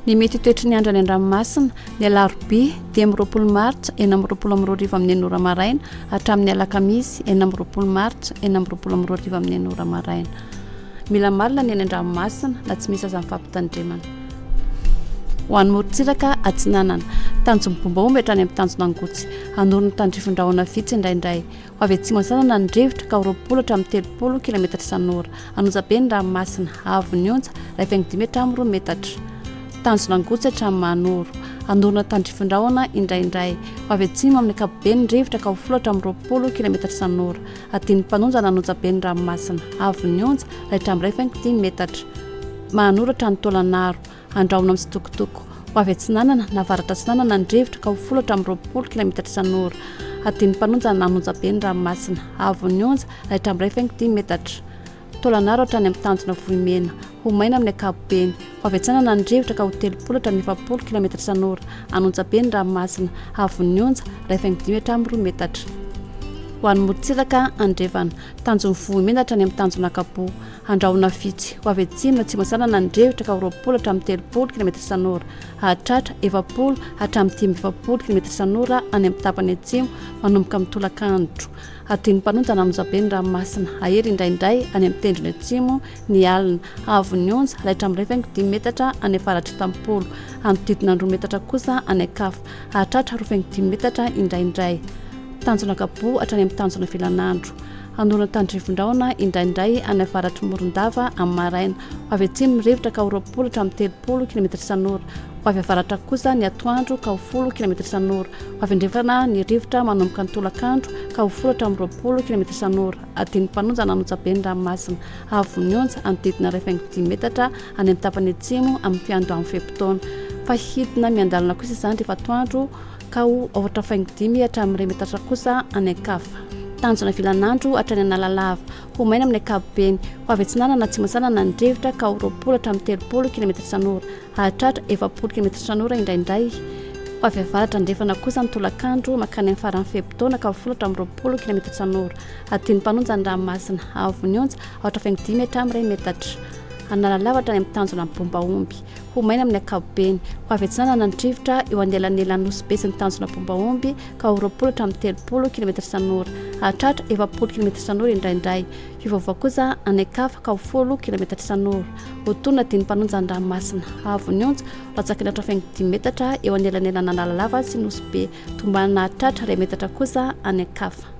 Ny mety ho toetry ny andro any an-dranomasina, ny alarobia 25 martsa 2026 amin'ny enina ora maraina hatramin'ny alakamisy 26 martsa 2026 amin'ny enina ora maraina. Mila malina ny any an-dranomasina na tsy misy aza ny fampitandremana. Ho an'ny morontsiraka atsinanana, tanjon'ny Bombaomby hatrany amin'ny tanjon'Angotsy, hanorina tandrifin-drahona vitsy indraindray. Ho avy atsimo atsinanana ny rivotra ka ho 20 hatramin'ny 30 kilaometatra isan'ora. An'Onjabe ny ranomasina, haavon'ny onja, 1,5 hatramin'ny 2 metatra. Tanjona Angotsy hatramin'ny Mahanoro. Hanorina tandrifin-drahona indraindray. Ho avy atsimo amin'ny ankapobeny ny rivotra ka ho 10 hatramin'ny 20 kilaometatra isan'ora. Adin'ny mpanonja na An'Onjabe ny ranomasina, haavon'ny onja, 1 hatramin'ny 1,5 metatra. Mahanoro hatrany Taolagnaro. Andrahona mitsitokotoko. Ho avy atsinanana na avaratra atsinanana ny rivotra ka ho 10 hatramin'ny 20 kilaometatra isan'ora. Adin'ny mpanonja na An'Onjabe ny ranomasina. Haavon'ny onja, iray hatramin'ny 1,5 metatra. Taolagnaro hatrany amin'ny tanjona Vohimena. Ho maina amin'ny ankapobeny. Ho avy atsinanana ny rivotra ka ho 30 hatramin'ny 40 kilaometatra isan'ora. An'Onjabe ny ranomasina. Haavon'ny onja, 1,5 hatramin'ny 2 metatra. Ho an'ny morontsiraka andrefana. Tanjon'ny Vohimena hatrany amin'ny tanjona Ankaboa. Andrahona vitsy, ho avy atsimo na atsimo atsinanana ny rivotra ka ho 20 hatramin'ny 30 kilometatra isan'ora. Hahatratra 40 hatramin'ny 45 kilometatra isan'ora any amin'ny tapany atsimo manomboka amin'ny tolakandro. Hadin'ny mpanonja na onjabe ny ranomasina. Hahery indraindray any amin'ny tendrony atsimo ny alina. Haavon'ny onja, raitra amin'ny 1,5 metatra any avaratr'i Tampolo. Hanodidina ny 2 metatra kosa any an-kafa. Hahatratra 2,5 metatra indraindray. Tanjona Ankaboa hatrany amin'ny tanjona Vilanandro. Hanorina tandrifin-drahona indraindray any avaratr'i Morondava amin'ny maraina. Ho avy atsimo ny rivotra ka ho 20 hatramin'ny 30 kilometatra isan'ora. Ho avy avaratra kosa ny atoandro ka ho 10 kilometatra isan'ora. Ho avy andrefana ny rivotra manomboka ny tolakandro ka ho 10 hatramin'ny 20 kilometatra isan'ora. Adin'ny mpanonja na an'Onjabe ny ranomasina. Haavon'ny onja hanodidina 1,5 metatra any amin'ny tapany atsimo amin'ny fiandohan'ny fe-potoana. Fa hidina miandalana kosa izany rehefa atoandro ka ho aotra faingo dimy hatramin'ny iray metatra kosa any an-kafa. Tanjona vilanandro hatrany Analalava, ho maina amin'ny ankapobeny, ho avy atsinanana atsimo atsinanana ny rivotra ka ho 20 hatramin'ny 30 kilometatra isan'ora, hahatratra 40 kilometatra isan'ora indraindray. Ho avy avaratra andrefana kosa ny tolakandro mankany amin'ny faran'ny fe-potoana ka ho 10 hatramin'ny 20 kilometatra isan'ora. Adin'ny mpanonja ny ranomasina, haavon'ny onja, aotra faingo dimy hatramin'ny iray metatra. Analalava hatrany amin'ny tanjona Bombaomby. Ho maina amin'ny ankapobeny. Ho avy atsinanana ny rivotra eo anelanelan'ny Nosy Be sy ny tanjona Bombaomby ka ho 20 hatramin'ny 30 kilometatra isan'ora. Hahatratra 40 kilometatra isan'ora indraindray. Hiovaova kosa any an-kafa ka ho 10 kilometatra isan'ora. Ho tonina dimy mpanonja ny ranomasina. Haavon'ny onja, ho latsaky ny aotra faingo dimy metatra eo anelanelan'Analalava sy Nosy Be. Tombanana hahatratra iray metatra kosa any an-kafa.